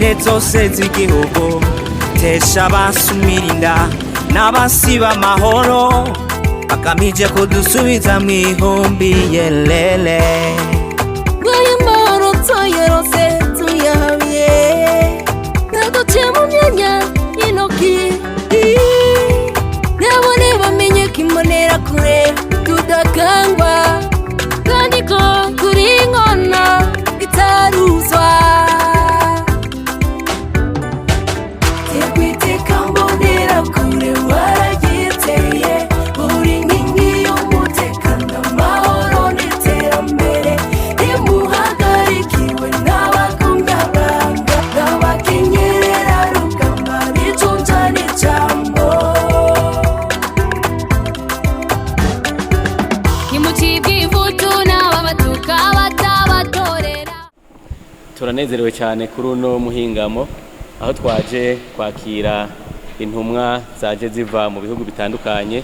mpande zose z'igihugu, tesha abasumirinda n'abasiba amahoro bagamije kudusubiza mu ihumbi yelele. Ngayo mahoro tuyarose tuyahabye, ntaduciye mu myanya y'intoki. Nabone bamenye ko imbonera kure tudakangwa, kandi ko turi inkona itaruzwa. Terwa mbonera kure waragiteye, uri inkingi y'umutekano, amahoro n'iterambere. Ntimuhagarikiwe n'abakumyabanga n'abakenyerera rugamba bicunja n'ijambo. Ntimucibwe ivutu n'ababatuka batabatorera. Turanezerewe cyane kuri uno muhingamo aho twaje kwakira intumwa zaje ziva mu bihugu bitandukanye,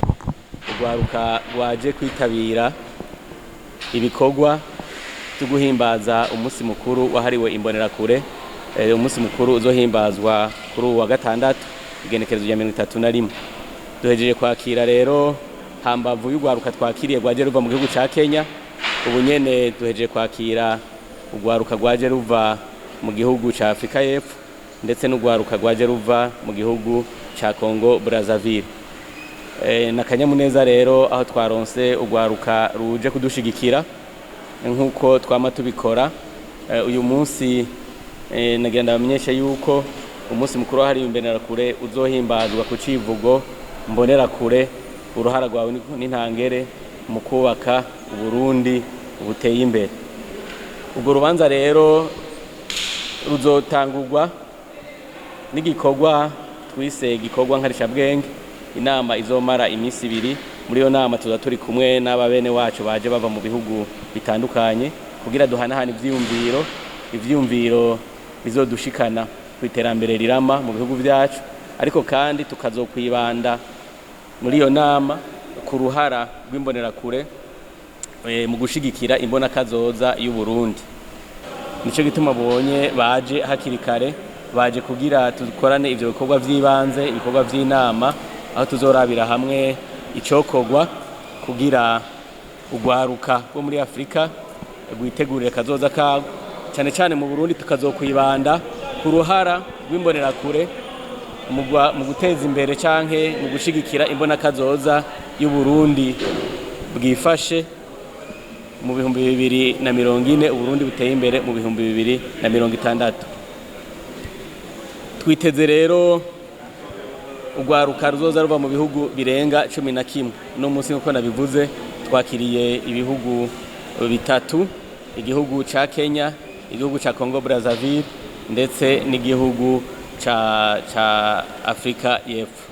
urwaruka rwaje kwitabira ibikorwa byo guhimbaza umunsi mukuru wahariwe imbonerakure, umunsi mukuru uzohimbazwa kuri uwu wa gatandatu, igenekerezo rya 31. Duhejeje kwakira rero, hambavu y'urwaruka twakiriye rwaje ruva mu gihugu ca Kenya, ubu nyene duhejeje kwakira urwaruka rwaje ruva mu gihugu ca Afrika y'Epfo, ndetse n'urwaruka rwaje ruva mu gihugu ca Congo Brazzaville. Na kanyamuneza rero aho twaronse urwaruka ruje kudushigikira nk'uko twama tubikora. Uyu munsi nagira ndabamenyeshe yuko umunsi mukuru wahariwe imbonerakure uzohimbazwa ku civugo "Mbonerakure, uruhara rwawe n'intangere mu kubaka Uburundi buteye imbere". Urwo rubanza rero ruzotangurwa n'igikorwa twise igikorwa nkarishabwenge, inama izomara iminsi 2. Muri iyo nama tuza turi kumwe n'aba bene wacu baje bava mu bihugu bitandukanye kugira duhanahane ivyiyumviro, ivyiyumviro bizodushikana ku iterambere rirama mu bihugu vyacu. Ariko kandi tukazokwibanda muri iyo nama ku ruhara rw'imbonerakure mu gushigikira imbonakazoza y'Uburundi. Nico gituma bonye baje hakiri kare, baje kugira dukorane ivyo bikorwa vy'ibanze, ibikorwa vy'inama, aho tuzorabira hamwe icokorwa kugira urwaruka rwo muri Afurika rwitegurire kazoza kago. Cyane cyane mu Burundi tukazokwibanda ku ruhara rw'imbonerakure mu guteza imbere canke mu gushigikira imbonakazoza y'Uburundi bwifashe mu 2040, Uburundi buteye imbere mu 2060. Twiteze rero urwaruka ruzoza ruva mu bihugu birenga 11. Uno munsi, nk'uko nabivuze, twakiriye ibihugu bitatu: igihugu ca Kenya, igihugu ca Congo Brazzaville, ndetse n'igihugu ca Afrika y'Epfo.